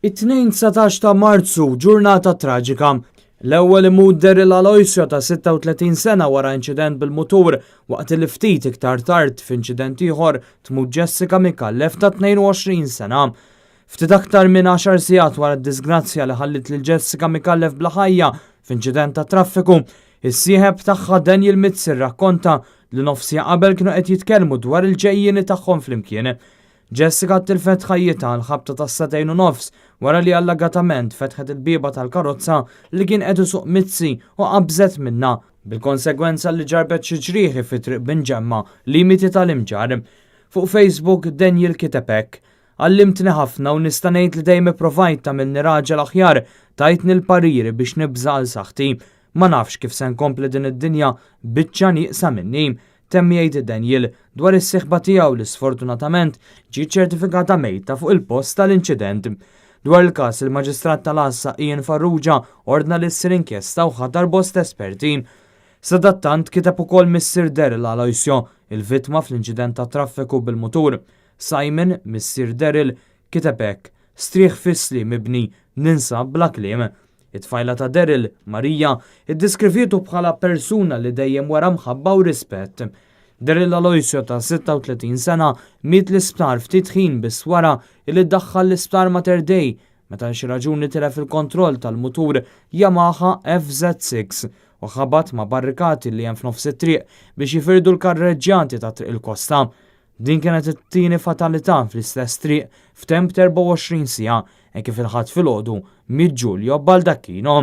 It-Tnejn 19 ta' Marzu, ġurnata traġika. L-ewwel imut Daryl Aloisio ta' 36 sena wara inċident bil-mutur waqt li ftit iktar tard f'inċident ieħor tmut Jessica Micallef ta' 22 sena. Ftit aktar minn għaxar sigħat wara d-disgrazzja li ħalliet lil Jessica Micallef bla ħajja f'inċident ta' traffiku, is-sieħeb tagħha Daniel Mizzi rrakkonta li nofs siegħa qabel kienu qed jitkellmu dwar il-ġejjieni tagħhom flimkien. Jessica tilfet ħajjitha għall-ħabta tas-sagħtejn u nofs wara li allegatament fetħet il-bieba tal-karozza li kien qed isuq Mizzi u qabżet minnha, bil-konsegwenza li ġarrbet xi ġrieħi fi Triq Binġemma, limiti tal-Imġarr. Fuq Facebook, Daniel kiteb hekk, Għallimtni ħafna u nista' ngħid li dejjem ipprovajt tagħmilni raġel aħjar, tajtni l-pariri biex nibża' għal saħħti. Ma nafx kif se nkompli din id-dinja biċċa nieqsa minni. Temm jgħid Daniel dwar is-sieħba tiegħu li sfortunatament ġiet ċertifikata mejta fuq il-post tal-inċident. Dwar il-każ, il-Maġistrat tal-Għassa Ian Farrugia ordna li ssir inkjesta u ħatar bosta esperti. Sadattant kiteb ukoll missier Daryl Aloisio, il-vittma fl-inċident tat-traffiku bil-mutur. Simon, missier Daryl, kiteb hekk, Strieħ fis-sliem ibni, ninsab bla kliem. It-tfajla ta' Daryl, Maria, iddiskrivietu bħala persuna li dejjem wera mħabba u rispett. Daryl Aloisio ta' 36 sena miet l-isptar ftit ħin biss wara li ddaħħal l-isptar Mater Dei meta għal xi raġuni tilef il-kontroll tal-mutur Yamaha FZ6 u ħabat ma' barrikati li hemm f'nofs it-triq biex jifirdu l-karreġġjanti ta' Triq il-Kosta. Din kienet it-tieni fatalità fl-istess triq f'temp t'24 siegħa hekk kif il-Ħadd filgħodu miet Giulio Baldacchino.